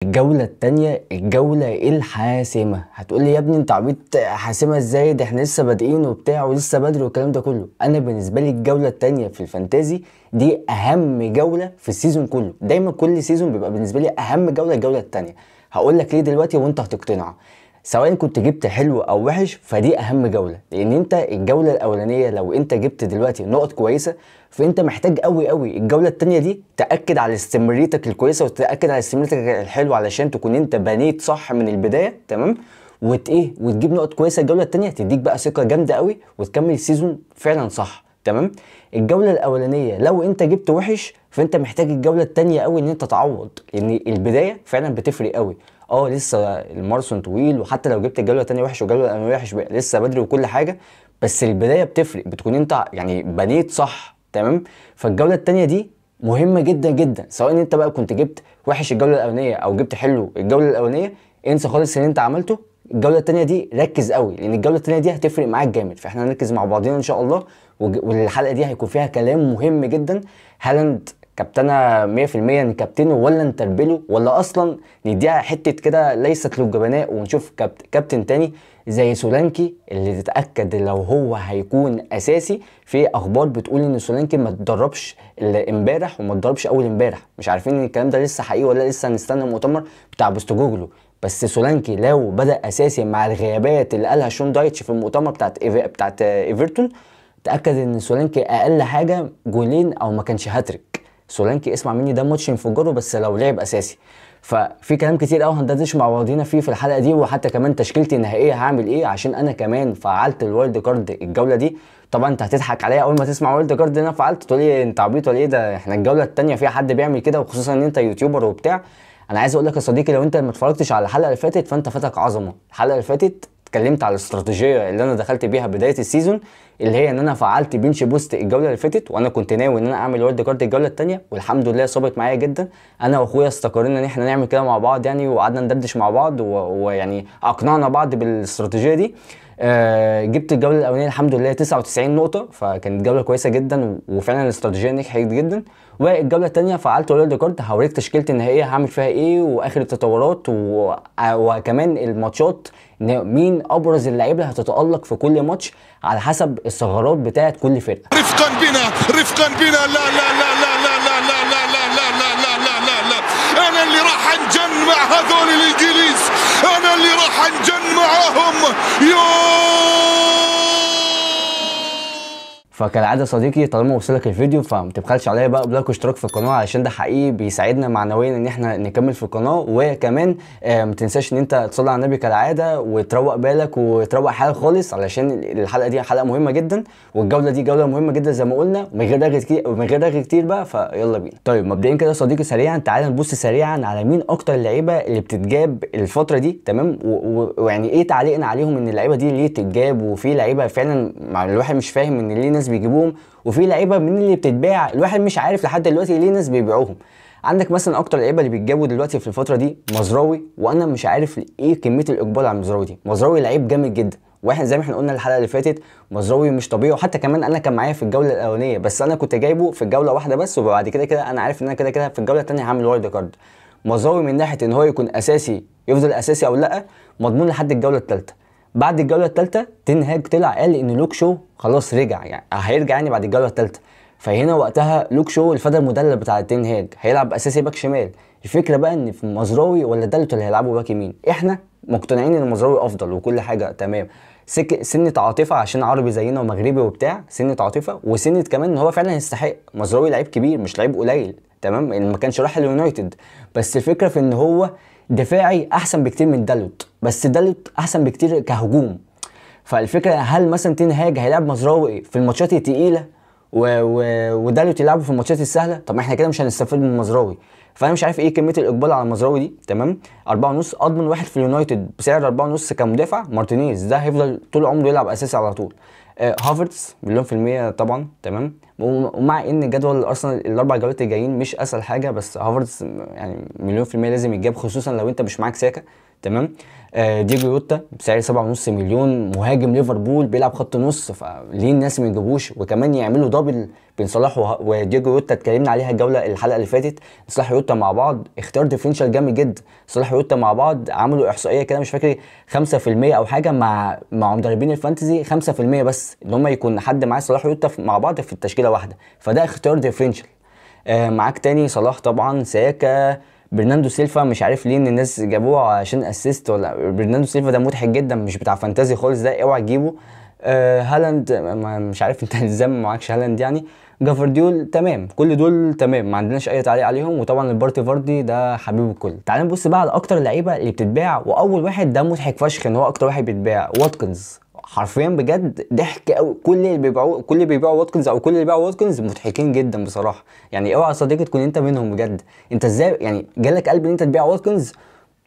الجولة التانية، الجولة الحاسمة. هتقول لي يا ابني انت عبيط، حاسمة ازاي؟ ده احنا لسه بادئين وبتاع ولسه بدري والكلام ده كله. انا بالنسبة لي الجولة التانية في ال fantasy دي اهم جولة في ال season كله. دايما كل season بيبقى بالنسبة لي اهم جولة الجولة التانية. هقول لك ليه دلوقتي وانت هتقتنع، سواء كنت جبت حلو او وحش فدي اهم جولة. لان انت الجولة الاولانية لو انت جبت دلوقتي نقط كويسة فانت محتاج قوي قوي الجولة الثانية دي تاكد على استمراريتك الكويسة وتاكد على استمراريتك الحلوة علشان تكون انت بنيت صح من البداية، تمام؟ وتجيب نقط كويسة الجولة الثانية تديك بقى ثقة جامدة قوي وتكمل ال season فعلا صح، تمام؟ الجولة الاولانية لو انت جبت وحش فانت محتاج الجولة الثانية قوي ان انت تعوض، لان البداية فعلا بتفرق قوي. لسه الماراثون طويل، وحتى لو جبت الجولة الثانية وحش والجوله الاولانية وحش لسه بدري وكل حاجة، بس البداية بتفرق، بتكون انت يعني بنيت صح، تمام؟ فالجوله الثانية دي مهمة جدا جدا، سواء انت بقى كنت جبت وحش الجولة الاولانية او جبت حلو الجولة الاولانية، انسى خالص اللي انت عملته. الجولة الثانية دي ركز قوي، لان الجولة الثانية دي هتفرق معاك جامد. فاحنا هنركز مع بعضينا ان شاء الله، والحلقة دي هيكون فيها كلام مهم جدا. هالاند كابتنه 100% نكابتنه ولا نتربله، ولا اصلا نديها حتة كده ليست للجبناء ونشوف كابتن تاني زي سولانكي اللي تتاكد لو هو هيكون اساسي. في اخبار بتقول ان سولانكي ما اتدربش امبارح وما اتدربش اول امبارح، مش عارفين ان الكلام ده لسه حقيقي ولا لسه هنستنى المؤتمر بتاع بوستوجوجلو. بس سولانكي لو بدا اساسي مع الغيابات اللي قالها شون دايتش في المؤتمر بتاعت ايفرتون، تاكد ان سولانكي اقل حاجة جولين او ما كانش هاتريك. سولانكي اسمع مني ده ماتش ينفجره بس لو لعب اساسي. ففي كلام كتير قوي هندردش مع بعضينا فيه في الحلقة دي، وحتى كمان تشكيلتي النهائية هعمل ايه، عشان انا كمان فعلت ال wild card الجولة دي. طبعا انت هتضحك عليا اول ما تسمع wild card انا فعلت، تقول لي انت عبيط ولا ايه، ده احنا الجولة الثانية فيها حد بيعمل كده، وخصوصا ان انت YouTuber وبتاع. انا عايز اقول لك يا صديقي لو انت ما اتفرجتش على الحلقة اللي فاتت فانت فاتك عظمه. الحلقة اللي فاتت اتكلمت على الاستراتيجية اللي انا دخلت بيها بداية ال season، اللي هي ان انا فعلت bench boost الجولة اللي فاتت، وانا كنت ناوي ان انا اعمل wild card الجولة الثانية، والحمد لله صابت معايا جدا. انا واخويا استقرينا ان احنا نعمل كده مع بعض يعني، وقعدنا ندردش مع بعض ويعني اقنعنا بعض بالاستراتيجيه دي. جبت الجولة الاولانية الحمد لله 99 نقطة، فكانت جولة كويسة جدا وفعلا الاستراتيجية نجحت جدا. والجوله الثانية فعلت wild card، هوريك تشكيلتي النهائية هعمل فيها ايه واخر التطورات وكمان الماتشات، مين ابرز اللعيبة اللي هتتالق في كل ماتش على حسب الثغرات بتاعه كل فرقه. رفقا بنا، رفقا بنا، لا لا لا لا لا لا لا لا لا لا لا لا لا لا، انا اللي راح انجن مع هذول الانجليز، انا اللي راح انجن معاهم. فكالعاده صديقي طالما وصلك الفيديو فما تبخلش عليا بقى ب like واشتراك في القناة، علشان ده حقيقي بيساعدنا معنويا ان احنا نكمل في القناة. وكمان ما تنساش ان انت تصلي على النبي كالعادة وتروق بالك وتروق حالك خالص، علشان الحلقة دي حلقة مهمة جدا والجوله دي جولة مهمة جدا زي ما قلنا، من غير رغي كتير، من غير رغي كتير بقى، فيلا بينا. طيب مبدئيا كده يا صديقي سريعا تعالى نبص سريعا على مين اكتر اللعيبة اللي بتتجاب الفترة دي، تمام؟ ويعني ايه تعليقنا عليهم ان اللعيبة دي ليه تتجاب، وفي لعيبة فعلا الواحد مش فاهم ان ليه ناس بيجيبوهم، وفي لعيبة من اللي بتتباع الواحد مش عارف لحد دلوقتي ليه ناس بيبيعوهم. عندك مثلا اكتر لعيبة اللي بيتجابوا دلوقتي في الفترة دي مزراوي، وانا مش عارف ايه كمية الاقبال على مزراوي دي. مزراوي لعيب جامد جدا، واحد زي ما احنا قلنا الحلقة اللي فاتت مزراوي مش طبيعي، وحتى كمان انا كان معايا في الجولة الاولانية، بس انا كنت جايبه في الجولة واحدة بس، وبعد كده كده انا عارف ان انا كده كده في الجولة الثانية هعمل wild card. مزراوي من ناحية ان هو يكون اساسي، يفضل اساسي او لا، مضمون لحد الجولة الثالثة. بعد الجولة الثالثة تنهاج طلع قال ان لوك شو خلاص رجع، يعني هيرجع يعني بعد الجولة الثالثة. فهنا وقتها لوك شو الفدى المدلل بتاع تنهاج هيلعب اساسي back شمال. الفكرة بقى ان في مزراوي ولا دالوت اللي هيلعبوا back يمين، احنا مقتنعين ان مزراوي افضل وكل حاجة تمام. سنة عاطفة عشان عربي زينا ومغربي وبتاع، سنة عاطفة وسنة كمان ان هو فعلا يستحق. مزراوي لعيب كبير مش لعيب قليل، تمام؟ يعني ما كانش راح اليونايتد، بس الفكرة في ان هو دفاعي احسن بكتير من دالوت، بس دالوت احسن بكتير كهجوم. فالفكرة هل مثلا تنهاج هيلعب مزراوي في الماتشات الثقيلة ودالوت يلعبه في الماتشات السهلة؟ طب ما احنا كده مش هنستفيد من مزراوي. فانا مش عارف ايه كمية الاقبال على مزراوي دي، تمام؟ 4.5 اضمن واحد في اليونايتد بسعر 4.5 كمدافع مارتينيز، ده هيفضل طول عمره يلعب اساسي على طول. هافرتس مليون في المية طبعا، تمام؟ ومع ان جدول الارسنال الاربع جولات الجايين مش اسهل حاجة، بس هافرتس يعني مليون في المية لازم يتجاب، خصوصا لو انت مش معاك ساكا، تمام. ديجو يوتا بسعر 7.5 مليون، مهاجم ليفربول بيلعب خط نص، فليه الناس ما يجيبوش؟ وكمان يعملوا double بين صلاح وديجو يوتا، اتكلمنا عليها الجولة الحلقة اللي فاتت. صلاح ويوتا مع بعض اختيار differential جامد جدا. صلاح ويوتا مع بعض عملوا احصائية كده مش فاكر 5% او حاجة مع مدربين ال fantasy، 5% بس ان هم يكون حد معاه صلاح ويوتا مع بعض في التشكيلة واحدة، فده اختيار differential. معاك تاني صلاح طبعا، ساكا، برناندو سيلفا، مش عارف ليه ان الناس جابوه عشان assist، ولا برناندو سيلفا ده مضحك جدا، مش بتاع fantasy خالص ده، اوعى تجيبه. هالاند مش عارف انت ازاي ما معكش هالاند يعني. جافارديول تمام، كل دول تمام، ما عندناش اي تعليق عليهم. وطبعا البارتي فاردي ده حبيب الكل. تعال نبص بقى على اكتر اللعيبة اللي بتتباع، واول واحد ده مضحك فشخ ان هو اكتر واحد بيتباع، واتكنز. حرفيا بجد ضحك قوي، كل اللي بيبيعوا واتكنز او كل اللي بيبيعوا واتكنز مضحكين جدا بصراحة. يعني اوعى يا صديقي تكون انت منهم بجد. انت ازاي يعني جالك قلب ان انت تبيع واتكنز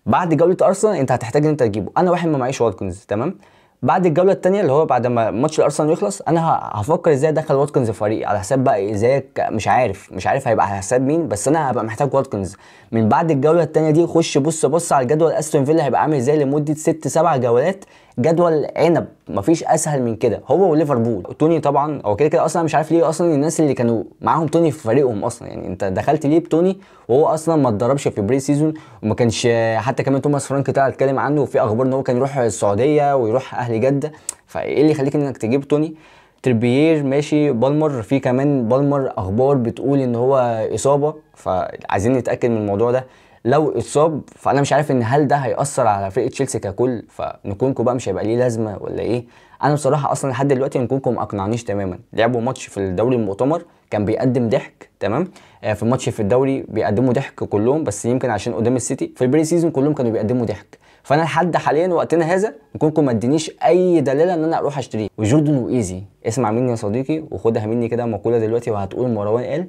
بعد جولة ارسنال؟ انت هتحتاج ان انت تجيبه. انا واحد ما معيش واتكنز، تمام. بعد الجولة الثانية اللي هو بعد ما ماتش الارسنال يخلص، انا هفكر ازاي ادخل واتكنز في فريقي على حساب بقى ايزاك، مش عارف هيبقى على حساب مين، بس انا هبقى محتاج واتكنز من بعد الجولة الثانية دي. خش بص على الجدول استون فيلا هيبقى عامل ازاي لمدة 6-7 جولات، جدول عنب مفيش اسهل من كده، هو وليفربول. توني طبعا هو كده كده اصلا مش عارف ليه اصلا الناس اللي كانوا معاهم توني في فريقهم اصلا، يعني انت دخلت ليه بتوني وهو اصلا ما اتدربش في pre-season، وما كانش حتى كمان توماس فرانك طلع اتكلم عنه، وفي اخبار ان هو كان يروح السعودية ويروح اهلي جده، فايه اللي يخليك انك تجيب توني؟ تريبيير ماشي، بالمر، في كمان بالمر اخبار بتقول ان هو اصابه، فعايزين نتاكد من الموضوع ده. لو اتصاب فانا مش عارف ان هل ده هيأثر على فرقه تشيلسي ككل، فنكونكو بقى مش هيبقى ليه لازمه ولا ايه؟ انا بصراحة اصلا لحد دلوقتي نكونكو ما اقنعنيش تماما. لعبوا ماتش في الدوري المؤتمر كان بيقدم ضحك، تمام، في ماتش في الدوري بيقدموا ضحك كلهم، بس يمكن عشان قدام السيتي في ال pre-season كلهم كانوا بيقدموا ضحك. فانا لحد حاليا وقتنا هذا نكونكو ما ادينيش اي دلالة ان انا اروح اشتريه. وجوردن وايزي، اسمع مني يا صديقي وخدها مني كده مقولة دلوقتي وهتقول مروان قال،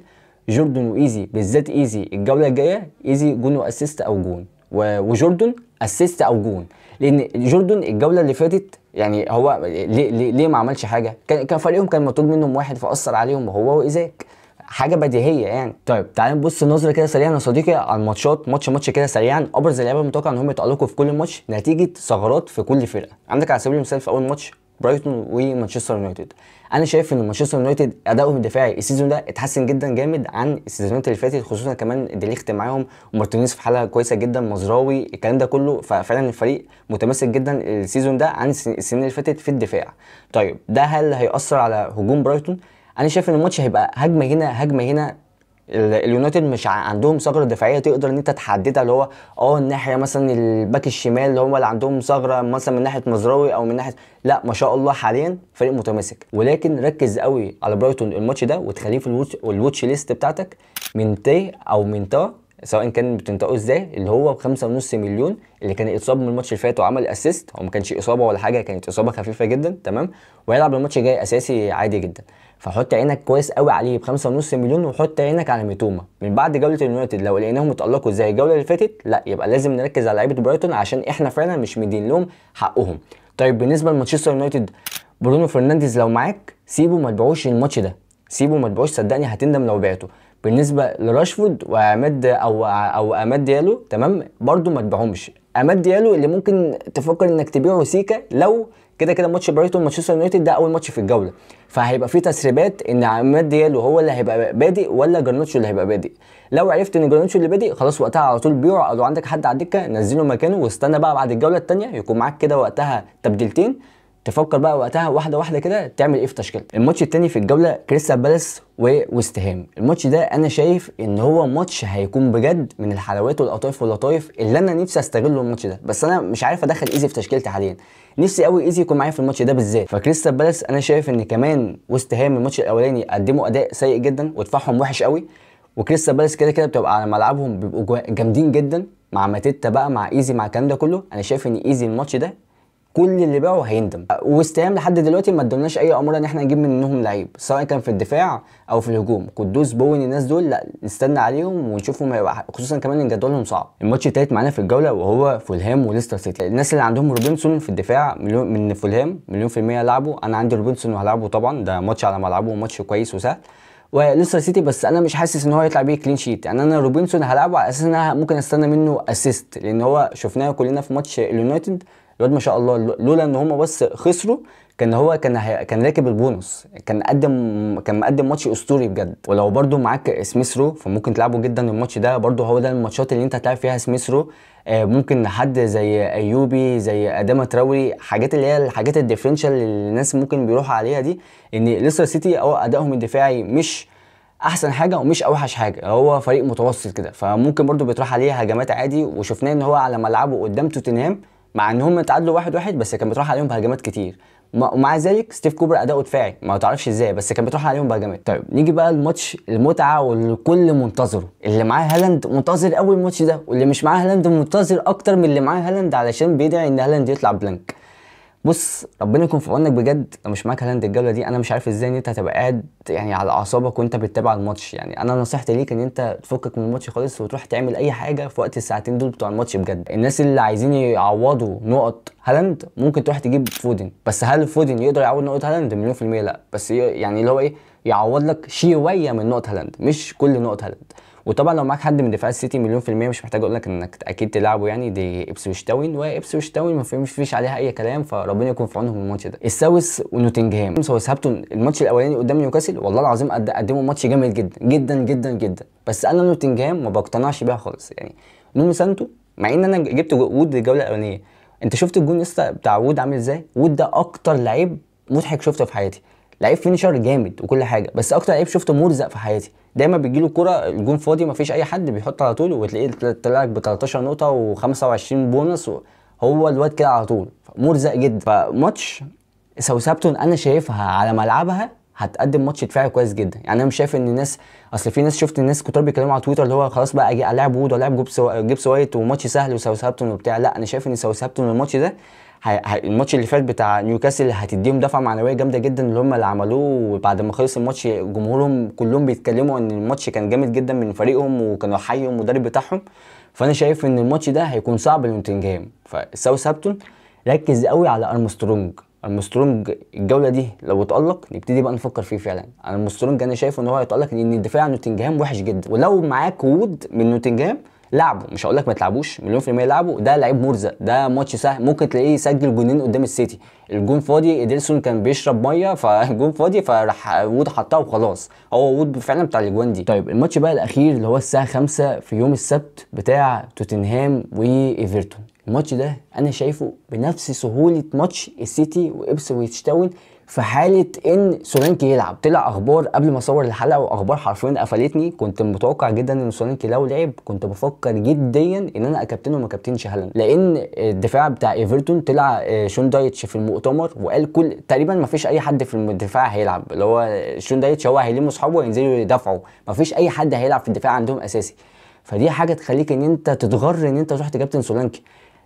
جوردن وايزي بالذات، ايزي الجولة الجاية ايزي جون و assist او جون، وجوردن assist او جون، لان جوردن الجولة اللي فاتت يعني هو ليه ما عملش حاجة؟ كان فريقهم كان مطلوب منهم واحد فاثر عليهم هو وايزاك، حاجة بديهية يعني. طيب تعال نبص نظره كده سريعا يا صديقي على الماتشات، ماتش ماتش كده سريعا. ابرز اللعيبة المتوقع ان هم يتالقوا في كل ماتش نتيجة ثغرات في كل فرقه. عندك على سبيل المثال في اول ماتش برايتون ومانشستر يونايتد، انا شايف ان مانشستر يونايتد اداؤهم الدفاعي ال season ده اتحسن جدا جامد عن السيزونات اللي فاتت، خصوصا كمان ديليخت معاهم ومارتينيز في حاله كويسة جدا، مزراوي، الكلام ده كله، ففعلا الفريق متماسك جدا ال season ده عن السنين اللي فاتت في الدفاع. طيب ده هل هيأثر على هجوم برايتون؟ انا شايف ان الماتش هيبقى هجمة هنا هجمة هنا. اليونايتد مش عندهم ثغره دفاعية تقدر ان انت تحددها، اللي هو الناحية مثلا ال back الشمال اللي هم اللي عندهم ثغره مثلا من ناحية مزراوي او من ناحية، لا ما شاء الله حاليا فريق متماسك. ولكن ركز قوي على برايتون الماتش ده وتخليه في ال watch list بتاعتك، منتي او منتا سواء كان بتنطقه ازاي، اللي هو ب 5.5 مليون، اللي كان اتصاب من الماتش اللي فات وعمل assist، هو ما كانش اصابه ولا حاجة، كانت اصابه خفيفة جدا، تمام، وهيلعب الماتش الجاي اساسي عادي جدا. فحط عينك كويس قوي عليه ب 5.5 مليون، وحط عينك على ميتوما من بعد جولة اليونايتد. لو لقيناهم اتألقوا زي الجولة اللي فاتت، لا يبقى لازم نركز على لعيبة برايتون عشان احنا فعلا مش مدين لهم حقهم. طيب بالنسبة لمانشستر يونايتد، برونو فرنانديز لو معاك سيبه، ما تبيعوش الماتش ده، سيبه ما تبيعوش، صدقني هتندم لو بعته. بالنسبة لراشفورد وعماد او عماد ديالو، تمام، برده ما تبيعهمش. عماد ديالو اللي ممكن تفكر انك تبيعه سيكا، لو كده كده ماتش برايتون مانشستر يونايتد ده اول ماتش في الجولة، فهيبقى في تسريبات ان عماد ديالو هو اللي هيبقى بادئ ولا جرناتشو اللي هيبقى بادئ. لو عرفت ان جرناتشو اللي بادئ خلاص وقتها على طول بيعه، او لو عندك حد على الدكة نزله مكانه واستنى بقى بعد الجولة الثانية يكون معاك كده وقتها تبديلتين، تفكر بقى وقتها واحدة واحدة كده تعمل ايه في تشكيلتك. الماتش الثاني في الجولة كريستال بالاس وويست هام. الماتش ده انا شايف ان هو ماتش هيكون بجد من الحلويات والقطايف واللطايف اللي انا نفسي استغله الماتش ده، بس انا مش عارف ادخل ايزي في تشكيلتي حاليا. نفسي قوي ايزي يكون معايا في الماتش ده بالذات. فكريستال بالاس انا شايف ان كمان ويست هام الماتش الاولاني قدموا اداء سيء جدا ودفاعهم وحش قوي، وكريستال بالاس كده كده بتبقى على ملعبهم بيبقوا جامدين جدا مع ماتيتا بقى مع ايزي مع الكلام ده كله. انا شايف ان ايزي الماتش ده كل اللي باعه هيندم. ويست هام لحد دلوقتي ما ادولناش اي اماره ان احنا نجيب منهم لعيب سواء كان في الدفاع او في الهجوم. قدوس بوين الناس دول لا نستنى عليهم ونشوفهم هيبقى، خصوصا كمان ان جدولهم صعب. الماتش الثالث معانا في الجولة وهو فولهام وليستر سيتي. الناس اللي عندهم روبنسون في الدفاع مليون من فولهام مليون في المية لعبوا. انا عندي روبنسون وهلعبه طبعا، ده ماتش على ملعبه وماتش كويس وسهل. وليستر سيتي، بس انا مش حاسس ان هو يطلع بيه clean sheet. يعني انا روبنسون هلعبه على اساس ان انا ممكن استنى منه assist، لان هو شفناه كلنا في ماتش اليونايتد، الواد ما شاء الله لولا ان هم بس خسروا كان هو كان راكب البونص، كان مقدم ماتش اسطوري بجد. ولو برده معاك سميث رو فممكن تلعبه جدا الماتش ده، برده هو ده الماتشات اللي انت هتلعب فيها سميث رو. ممكن حد زي ايوبي، زي اداما تراوري، حاجات اللي هي الحاجات ال differential اللي الناس ممكن بيروحوا عليها دي، ان ليستر سيتي او ادائهم الدفاعي مش احسن حاجة ومش اوحش حاجة، هو فريق متوسط كده، فممكن برده بيطرح عليه هجمات عادي. وشفناه ان هو على ملعبه قدام توتنهام مع ان هم تعادلوا 1-1 بس كان بيطرح عليهم بهجمات كتير، ومع ذلك ستيف كوبر اداؤه دفاعي ما تعرفش ازاي، بس كان بيطرح عليهم بهجمات. طيب نيجي بقى الماتش المتعة والكل منتظره، اللي معاه هالاند منتظر اول ماتش ده، واللي مش معاه هالاند منتظر اكتر من اللي معاه هالاند علشان بيدعي ان هالاند يطلع blank. بص ربنا يكون في عونك بجد لو مش معاك هالاند الجولة دي، انا مش عارف ازاي ان انت هتبقى قاعد يعني على اعصابك وانت بتتابع الماتش. يعني انا نصيحتي ليك ان انت تفكك من الماتش خالص وتروح تعمل اي حاجة في وقت الساعتين دول بتوع الماتش بجد. الناس اللي عايزين يعوضوا نقط هالاند ممكن تروح تجيب فودن، بس هل فودن يقدر يعوض نقط هالاند؟ مليون في المية لا، بس يعني اللي هو ايه، يعوض لك شوية من نقط هالاند مش كل نقط هالاند. وطبعا لو معاك حد من دفاع السيتي مليون في المية مش محتاج اقول لك انك اكيد تلعبه، يعني دي ابسويتش تاون، وابسويتش تاون ما فيش عليها اي كلام، فربنا يكون في عونهم الماتش ده. الساوث ونوتنجهام، ساوثهامبتون الماتش الاولاني قدام نيوكاسل والله العظيم قدموا ماتش جامد جدا جدا جدا جدا، بس انا نوتنجهام ما بقتنعش بيها خالص. يعني نونو سانتو مع ان انا جبت وود الجولة الاولانية، انت شفت الجون لسه بتاع وود عامل ازاي؟ وود ده اكتر لعيب مضحك شفته في حياتي، لعيب finisher جامد وكل حاجة، بس اكتر لعيب شفته مرزق في حياتي. دايما بتجيله الكورة الجون فاضي مفيش اي حد بيحط على طول، وتلاقيه طلع لك ب 13 نقطة و25 بونص، هو الواد كده على طول مرزق جدا. فماتش ساوثهامبتون انا شايفها على ملعبها هتقدم ماتش دفاعي كويس جدا. يعني انا مش شايف ان الناس، اصل في ناس شفت الناس كتار بيتكلموا على تويتر اللي هو خلاص بقى اجي العب وود والعب جيبس وايت وماتش سهل وساوثهامبتون وبتاع، لا انا شايف ان ساوثهامبتون الماتش ده الماتش اللي فات بتاع نيوكاسل هتديهم دفعه معنوية جامدة جدا اللي هم اللي عملوه، وبعد ما خلص الماتش جمهورهم كلهم بيتكلموا ان الماتش كان جامد جدا من فريقهم وكانوا حيوا المدرب بتاعهم. فانا شايف ان الماتش ده هيكون صعب لنوتنجهام. فساوثهامبتون ركز قوي على ارمسترونج، ارمسترونج الجولة دي لو اتالق نبتدي بقى نفكر فيه فعلا. ارمسترونج انا شايف ان هو هيتالق لان الدفاع عن نوتنجهام وحش جدا، ولو معاك وود من نوتنجهام لعبه، مش هقول لك ما تلعبوش، مليون في المية لعبه، ده لعيب مرزق، ده ماتش سهل ممكن تلاقيه يسجل جونين قدام السيتي، الجون فاضي اديلسون كان بيشرب مية فالجون فاضي فراح وود حطها وخلاص، هو وود فعلا بتاع الاجوان دي. طيب الماتش بقى الاخير اللي هو الساعة 5 في يوم السبت بتاع توتنهام وايفرتون، الماتش ده انا شايفه بنفس سهولة ماتش السيتي وابسويتش تاون في حاله ان سولانكي يلعب. طلع اخبار قبل ما اصور الحلقة واخبار حرفيا قفلتني، كنت متوقع جدا ان سولانكي لو لعب كنت بفكر جديا ان انا اكابتنه وما كابتنش هالاند، لان الدفاع بتاع ايفرتون طلع شون دايتش في المؤتمر وقال كل تقريبا ما فيش اي حد في الدفاع هيلعب، اللي هو شون دايتش هو هيلم اصحابه وينزلوا يدافعوا، ما فيش اي حد هيلعب في الدفاع عندهم اساسي. فدي حاجة تخليك ان انت تتغر ان انت تروح تكابتن سولانكي.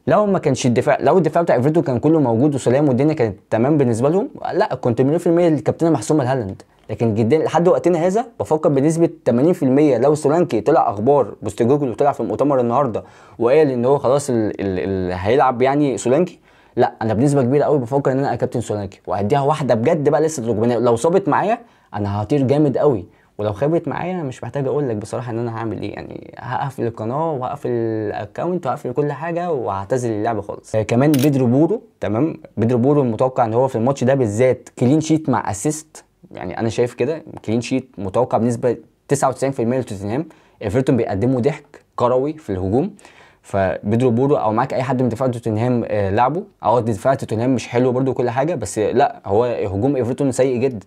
لو ما كانش الدفاع، لو الدفاع بتاع ايفرتون كان كله موجود وسلام والدنيا كانت تمام بالنسبة لهم، لا كنت مليون في المية الكابتنه محسومة لهالاند. لكن جدا لحد وقتنا هذا بفكر بنسبة 80% لو سولانكي طلع اخبار بوستيجوجلو طلع في المؤتمر النهارده وقال ان هو خلاص ال هيلعب يعني سولانكي، لا انا بنسبة كبيرة قوي بفكر ان انا اكابتن سولانكي وهديها واحدة بجد بقى لسه ركبانيه، لو صابت معايا انا هطير جامد قوي، ولو خابت معايا مش محتاج اقول لك بصراحة ان انا هعمل ايه، يعني هقفل القناة وهقفل ال account وهقفل كل حاجة وهعتزل اللعبة خالص. كمان بيدرو بورو، تمام، بيدرو بورو المتوقع ان هو في الماتش ده بالذات clean sheet مع assist، يعني انا شايف كده clean sheet متوقع بنسبة 99% لتوتنهام. ايفرتون بيقدموا ضحك كروي في الهجوم، فبيدرو بورو او معاك اي حد من دفاع توتنهام لعبه، او دفاع توتنهام مش حلو برده كل حاجة، بس لا هو هجوم ايفرتون سيء جدا.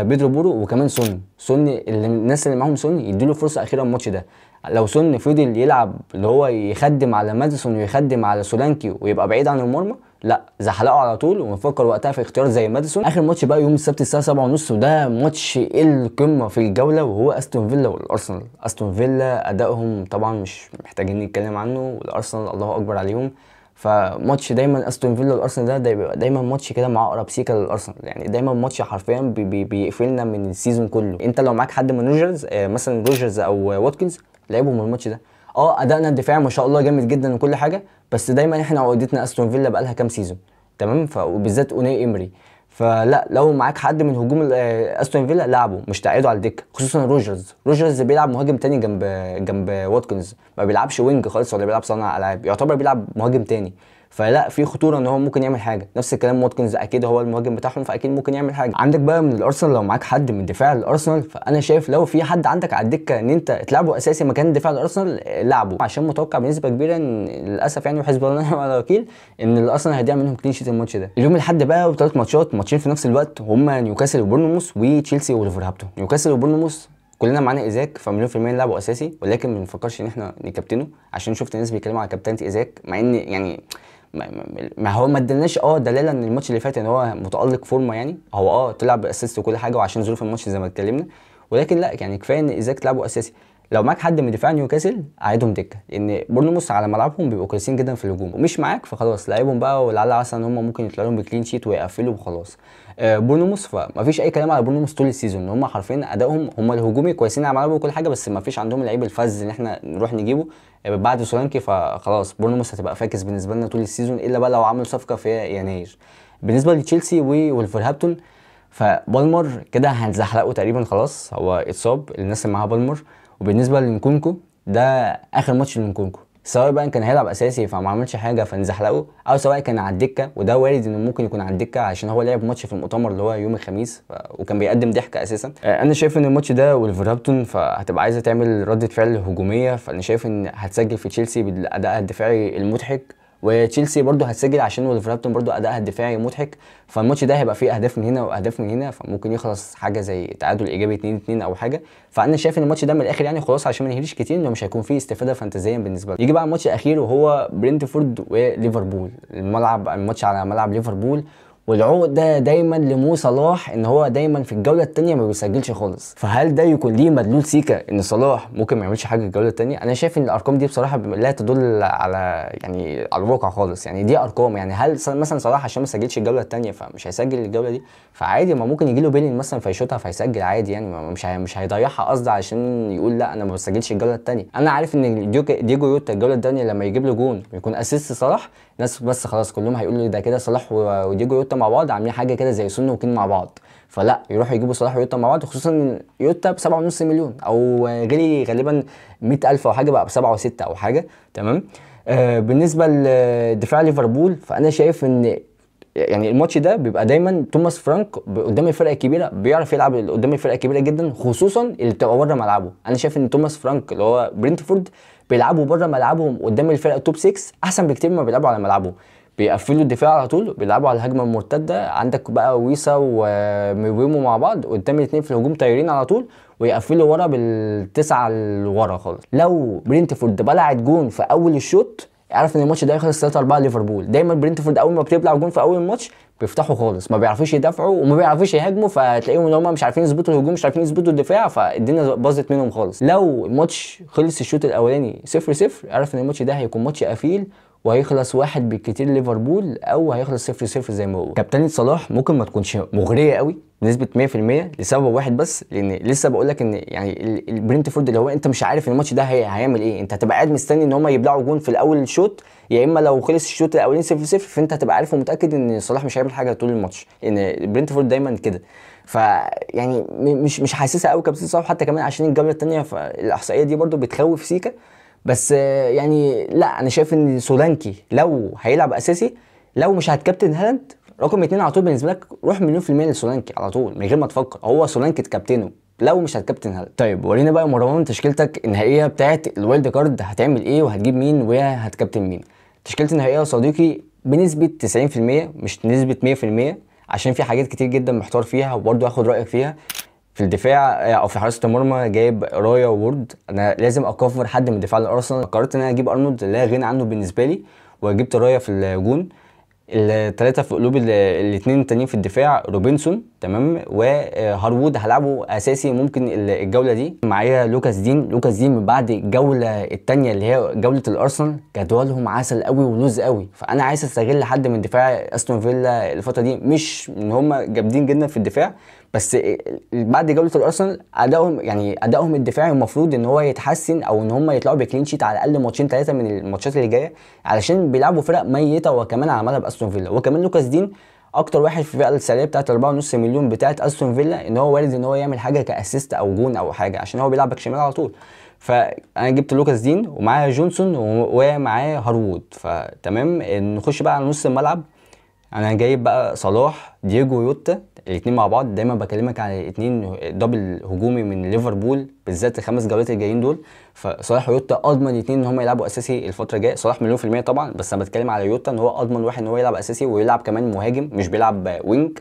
بيدرو بورو وكمان سون اللي الناس اللي معاهم سون يديله فرصة اخيرة الماتش ده. لو سون فضل يلعب اللي هو يخدم على ماديسون ويخدم على سولانكي ويبقى بعيد عن المرمى، لا زحلقه على طول ونفكر وقتها في اختيار زي ماديسون. اخر ماتش بقى يوم السبت الساعة 7:30، وده ماتش القمه في الجولة، وهو استون فيلا والارسنال. استون فيلا ادائهم طبعا مش محتاجين نتكلم عنه، والارسنال الله اكبر عليهم. فماتش دايما استون فيلا والارسنال ده بيبقى دايما ماتش كده مع اقرب سيكا للارسنال، يعني دايما ماتش حرفيا بيقفلنا من ال season كله. انت لو معاك حد من روجرز، مثلا روجرز او واتكنز، لعبهم الماتش ده. ادائنا الدفاعي ما شاء الله جامد جدا وكل حاجة، بس دايما احنا عقدتنا استون فيلا بقى لها كام season، تمام، وبالذات اوناي امري. فلا لو معاك حد من هجوم استون فيلا لعبه، مش تقعده على الدكة، خصوصا روجرز بيلعب مهاجم تاني جنب واتكنز، ما بيلعبش wing خالص ولا بيلعب صانع العاب، يعتبر بيلعب مهاجم تاني، فلا في خطورة ان هو ممكن يعمل حاجة. نفس الكلام واتكنز اكيد هو المهاجم بتاعهم فاكيد ممكن يعمل حاجة. عندك بقى من الارسنال لو معاك حد من دفاع الارسنال، فانا شايف لو في حد عندك على الدكة ان انت تلعبه اساسي مكان دفاع الارسنال لعبه، عشان متوقع بنسبة كبيرة ان للاسف يعني وحسب الله ونعم الوكيل ان الارسنال هيضيع منهم clean sheet الماتش ده. اليوم الاحد بقى وثلاث ماتشات، ماتشين في نفس الوقت، هما نيوكاسل وبورنموث وتشيلسي وولفرهامبتون. نيوكاسل وبورنموث كلنا معانا ايزاك فمليون في المية نلعبه اساسي، ولكن ما بنفكرش ان احنا نكابتنه، عشان شفت الناس بيتكلموا على كابتنة ايزاك، مع ان يعني ما هو ما ادالناش دلالة ان الماتش اللي فات ان هو متالق فورمه، يعني هو طلع ب assist وكل حاجة وعشان ظروف الماتش زي ما اتكلمنا، ولكن لا يعني كفاية ان ايزاك تلعبه اساسي. لو معاك حد من دفاع نيوكاسل عايدهم دكه، لان بورنموث على ملعبهم بيبقوا كويسين جدا في الهجوم، ومش معاك فخلاص لعيبهم بقى، ولعل عسى ان هم ممكن يطلعوا لهم ب clean sheet ويقفلوا وخلاص. بورنموث فمفيش اي كلام على بورنموث طول ال season، ان هم حرفيا ادائهم هم الهجومي كويسين على ملعبهم وكل حاجة، بس مفيش عندهم لعيب الفذ ان احنا نروح نجيبه بعد سولانكي، فخلاص بورنموث هتبقى فاكس بالنسبة لنا طول ال season، الا بقى لو عملوا صفقة في يناير. بالنسبة لتشيلسي وولفرهامبتون فبالمر كده هنزحلقه تقريبا خلاص، هو اتصاب الناس اللي معاها بالمر. وبالنسبة لنكونكو ده اخر ماتش لنكونكو، سواء بقى كان هيلعب اساسي فما عملش حاجة فنزحلقه، او سواء كان على الدكة، وده وارد انه ممكن يكون على الدكة عشان هو لعب ماتش في المؤتمر اللي هو يوم الخميس وكان بيقدم ضحك اساسا. انا شايف ان الماتش ده ولفرهامبتون فهتبقى عايزه تعمل رده فعل هجومية، فانا شايف ان هتسجل في تشيلسي بالاداء الدفاعي المضحك، وتشيلسي برده هتسجل عشان ولفرهامبتون برده ادائها الدفاعي مضحك، فالماتش ده هيبقى فيه اهداف من هنا واهداف من هنا، فممكن يخلص حاجة زي تعادل ايجابي 2-2 او حاجة. فانا شايف ان الماتش ده من الاخر يعني خلاص، عشان ما نهريش كتير انه مش هيكون فيه استفاده فانتازيا بالنسبة لي. يجي بقى الماتش الاخير وهو برينتفورد وليفربول، الملعب الماتش على ملعب ليفربول، والعقده دايما لمو صلاح ان هو دايما في الجولة الثانية ما بيسجلش خالص، فهل ده يكون ليه مدلول سيكا ان صلاح ممكن ما يعملش حاجة الجولة الثانية؟ انا شايف ان الارقام دي بصراحة لا تدل على يعني على الواقع خالص، يعني دي ارقام، يعني هل مثلا صلاح عشان ما سجلش الجولة الثانية فمش هيسجل الجولة دي؟ فعادي، ما ممكن يجي له بيلين مثلا فيشوطها فيسجل عادي، يعني مش هيضيعها قصد عشان يقول لا انا ما بسجلش الجولة الثانية. انا عارف ان ديجو يوتا الجولة الثانية لما يجيب له جون ويكون assist صلاح، ناس بس خلاص كلهم هيقولوا ده كده صلاح وديجو يوتا مع بعض عاملين حاجة كده زي سون وكين مع بعض، فلا يروحوا يجيبوا صلاح ويوتا مع بعض، خصوصا ان يوتا ب 7.5 مليون او غلي غالبا 100,000 او حاجة، بقى ب 7 و6 او حاجة. تمام. بالنسبة لدفاع ليفربول فانا شايف ان يعني الماتش ده بيبقى دايما توماس فرانك قدام الفرقة الكبيرة بيعرف يلعب قدام الفرقة الكبيرة جدا، خصوصا اللي بتبقى بره ملعبه. انا شايف ان توماس فرانك اللي هو برينتفورد بيلعبوا بره ملعبهم قدام الفرقة top 6 احسن بكتير ما بيلعبوا على ملعبهم، بيقفلوا الدفاع على طول، بيلعبوا على الهجمة المرتدة. عندك بقى ويسا وميويمو مع بعض قدام الاثنين في الهجوم طايرين على طول، ويقفلوا ورا بالتسعه لورا خالص. لو برينتفورد بلعت جون في اول الشوط اعرف ان الماتش ده هيخلص 3-4 ليفربول. دايما برينتفورد اول ما بتبلع جون في اول الماتش بيفتحوا خالص، ما بيعرفوش يدافعوا وما بيعرفوش يهاجموا، فتلاقيهم ان هم مش عارفين يظبطوا الهجوم، مش عارفين يظبطوا الدفاع، فالدنيا باظت منهم خالص. لو الماتش خلص الشوط الاولاني 0-0 اعرف ان الماتش ده هيكون ماتش قفيل وهيخلص 1 بالكتير ليفربول، او هيخلص 0-0 زي ما هو. كابتنة صلاح ممكن ما تكونش مغرية قوي بنسبة 100% لسبب واحد بس، لان لسه بقول لك ان يعني البرينتفورد اللي هو انت مش عارف الماتش ده هيعمل ايه، انت هتبقى قاعد مستني ان هم يبلعوا جون في الاول الشوط، يا اما لو خلص الشوط الاولاني 0-0 فانت هتبقى عارف ومتاكد ان صلاح مش هيعمل حاجة طول الماتش، لان برينتفورد دايما كده. فيعني مش حاسسها قوي كابتن صلاح، حتى كمان عشان الجولة الثانية فالاحصائيه دي برده بتخوف سيكا. بس يعني لا، انا شايف ان سولانكي لو هيلعب اساسي، لو مش هتكابتن هالاند رقم 2 على طول بالنسبة لك، روح 1,000,000% لسولانكي على طول من غير ما تفكر، هو سولانكي تكابتنه لو مش هتكابتن هالاند. طيب ورينا بقى مروان تشكيلتك النهائية بتاعت ال wild card، هتعمل ايه وهتجيب مين وهتكابتن مين؟ تشكيلتي النهائية يا صديقي بنسبة 90% مش نسبه 100%، عشان في حاجات كتير جدا محتار فيها وبرده هاخد رايك فيها. في الدفاع او في حراسة المرمى جايب رايا وورد، انا لازم اكفر حد من دفاع الارسنال، قررت ان انا اجيب ارنولد لا غنى عنه بالنسبة لي، وجبت رايا في الجون. الثلاثة في قلوب الاثنين التانيين في الدفاع روبنسون تمام وهارود هلعبه اساسي ممكن الجولة دي. معايا لوكاس دين، لوكاس دين من بعد الجولة الثانية اللي هي جولة الارسنال جدولهم عسل قوي ولوز قوي، فانا عايز استغل حد من دفاع استون فيلا الفترة دي، مش ان هم جامدين جدا في الدفاع، بس بعد جولة الارسنال ادائهم يعني ادائهم الدفاعي المفروض ان هو يتحسن، او ان هم يطلعوا ب clean sheet على الاقل ماتشين ثلاثة من الماتشات اللي جاية، علشان بيلعبوا فرق ميته وكمان على ملعب استون فيلا. وكمان لوكاس دين اكتر واحد في الفئة السعرية بتاعت 4.5 مليون بتاعت استون فيلا، ان هو وارد ان هو يعمل حاجة ك assist او جون او حاجة، عشان هو بيلعب باك شمال على طول. فانا جبت لوكاس دين ومعاه جونسون ومعاه هاروود. فتمام، نخش بقى على نص الملعب. انا جايب بقى صلاح، دييجو يوتا، الاثنين مع بعض. دايما بكلمك على الاثنين double هجومي من ليفربول بالذات الخمس جولات الجايين دول. فصلاح ويوتا اضمن الاثنين ان هم يلعبوا اساسي الفترة الجاية. صلاح مليون في المية طبعا، بس انا بتكلم على يوتا ان هو اضمن واحد ان هو يلعب اساسي ويلعب كمان مهاجم مش بيلعب wing.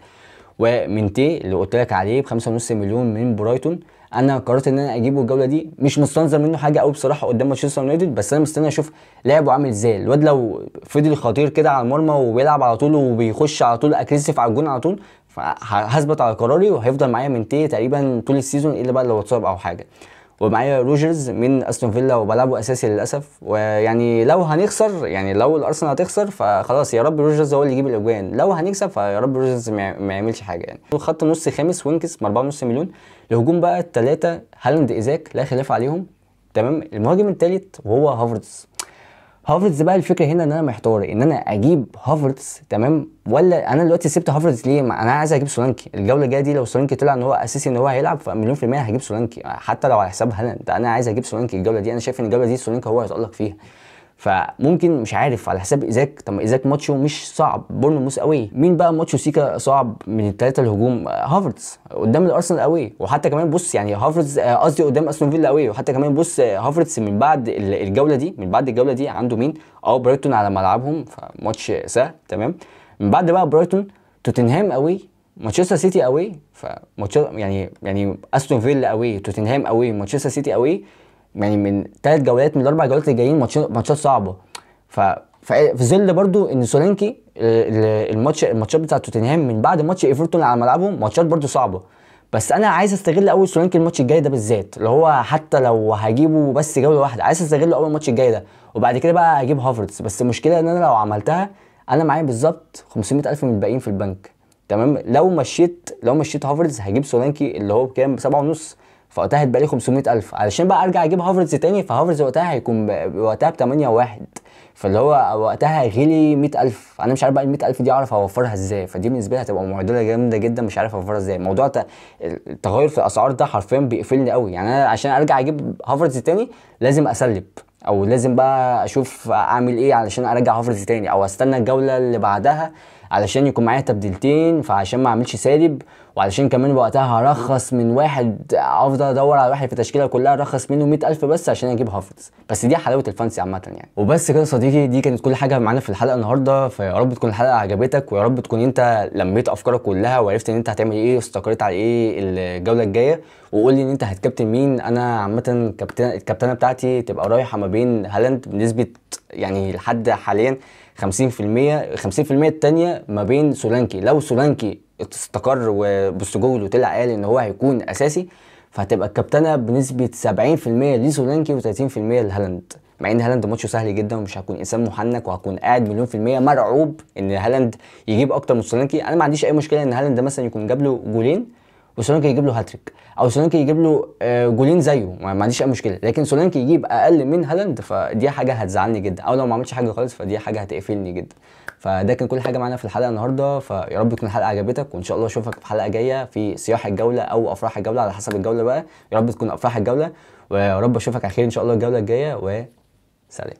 ومنتي اللي قلت لك عليه ب 5.5 مليون من برايتون، انا قررت ان انا اجيبه الجولة دي. مش مستنظر منه حاجة قوي بصراحة قدام مانشستر يونايتد، بس انا مستني اشوف لعبه عامل ازاي. الواد لو فضل خطير كده على المرمى وبيلعب على طول وبيخش على طول aggressive على الجون على طول، فهثبت على قراري وهيفضل معايا منتي تقريبا طول ال season، الا بقى لو اتصاب او حاجة. ومعايا روجرز من استون فيلا وبلعبه اساسي للاسف. ويعني لو هنخسر، يعني لو الارسنال هتخسر فخلاص يا رب روجرز هو اللي يجيب الاجوان، لو هنكسب فيا رب روجرز ما يعملش حاجة يعني. خط نص خامس وينكس ب 4.5 مليون. الهجوم بقى الثلاثة هالاند ايزاك لا خلاف عليهم، تمام. المهاجم الثالث وهو هافرتز. هافرتز بقى الفكرة هنا ان انا محتار ان انا اجيب هافرتز، تمام، ولا انا دلوقتي سبت هافرتز ليه؟ انا عايز اجيب سولانكي الجولة الجاية دي. لو سولانكي طلع ان هو اساسي ان هو هيلعب فمليون في المية هجيب سولانكي حتى لو على حساب هالاند. انا عايز اجيب سولانكي الجولة دي، انا شايف ان الجولة دي سولانكي هو هيتالق فيها. فممكن مش عارف على حساب ايزاك. طب ايزاك ماتشه مش صعب، بورنموث قوي. مين بقى ماتشه سيكا صعب من الثلاثة الهجوم؟ هافرتز قدام الارسنال قوي، وحتى كمان بص يعني هافرتز قصدي قدام استون فيلا قوي. وحتى كمان بص هافرتز من بعد الجولة دي، من بعد الجولة دي عنده مين؟ برايتون على ملعبهم، فماتش سهل، تمام. من بعد بقى برايتون، توتنهام قوي، مانشستر سيتي قوي، فماتش يعني استون فيلا قوي، توتنهام قوي، مانشستر سيتي قوي. يعني من 3 جولات من الاربع جولات الجايين ماتشات صعبة. ففي ظل برضو ان سولانكي الماتشات بتاعت توتنهام من بعد ماتش ايفرتون على ملعبهم ماتشات برضو صعبة. بس انا عايز استغل اول سولانكي الماتش الجاي ده بالذات، اللي هو حتى لو هجيبه بس جولة واحدة عايز استغله اول ماتش الجاي ده، وبعد كده بقى اجيب هافرتز. بس المشكلة ان انا لو عملتها انا معايا بالظبط 500,000 من الباقيين في البنك، تمام. لو مشيت هافرتز هجيب سولانكي اللي هو بكام؟ ب 7.5، فوقتها هيتبقى لي 500,000 علشان بقى ارجع اجيب هافرتز تاني. فهافرتز وقتها هيكون وقتها ب 8.1، فاللي هو وقتها غلي 100,000. انا مش عارف بقى ال 100,000 دي اعرف اوفرها ازاي، فدي بالنسبة لي هتبقى معضلة جامدة جدا، مش عارف اوفرها ازاي. موضوع التغير في الاسعار ده حرفيا بيقفلني قوي. يعني انا عشان ارجع اجيب هافرتز تاني لازم اسلب، او لازم بقى اشوف اعمل ايه علشان ارجع هافرتز تاني، او استنى الجولة اللي بعدها علشان يكون معايا تبديلتين، فعشان ما اعملش سالب، وعلشان كمان وقتها هرخص من واحد، افضل ادور على واحد في التشكيلة كلها ارخص منه 100,000 بس عشان اجيب هافرتز. بس دي حلاوة ال fantasy عامة يعني. وبس كده يا صديقي، دي كانت كل حاجة معانا في الحلقة النهارده. فيا رب تكون الحلقة عجبتك، ويا رب تكون انت لميت افكارك كلها وعرفت ان انت هتعمل ايه واستقريت على ايه الجولة الجاية. وقول لي ان انت هتكابتن مين. انا عامة الكابتنه بتاعتي تبقى رايحة ما بين هالاند بنسبة يعني لحد حاليا 50%، 50% الثانية ما بين سولانكي. لو سولانكي استقر وبوستوجولو طلع قال ان هو هيكون اساسي، فهتبقى الكابتنه بنسبة 70% لسولانكي و30% لهالاند. مع ان هالاند ماتشه سهل جدا ومش هكون انسان محنك وهكون قاعد مليون في المية مرعوب ان هالاند يجيب اكتر من سولانكي. انا ما عنديش اي مشكلة ان هالاند مثلا يكون جاب له جولين وسولانكي يجيب له هاتريك، او سولانكي يجيب له جولين زيه، ما عنديش اي مشكلة. لكن سولانكي يجيب اقل من هالاند فدي حاجة هتزعلني جدا، او لو ما عملتش حاجة خالص فدي حاجة هتقفلني جدا. فده كان كل حاجة معانا في الحلقة النهارده، فيا رب تكون الحلقة عجبتك، وان شاء الله اشوفك في حلقة جاية في صياح الجولة او افراح الجولة على حسب الجولة بقى. يا رب تكون افراح الجولة، ويا رب اشوفك على خير ان شاء الله الجولة الجاية، وسلام.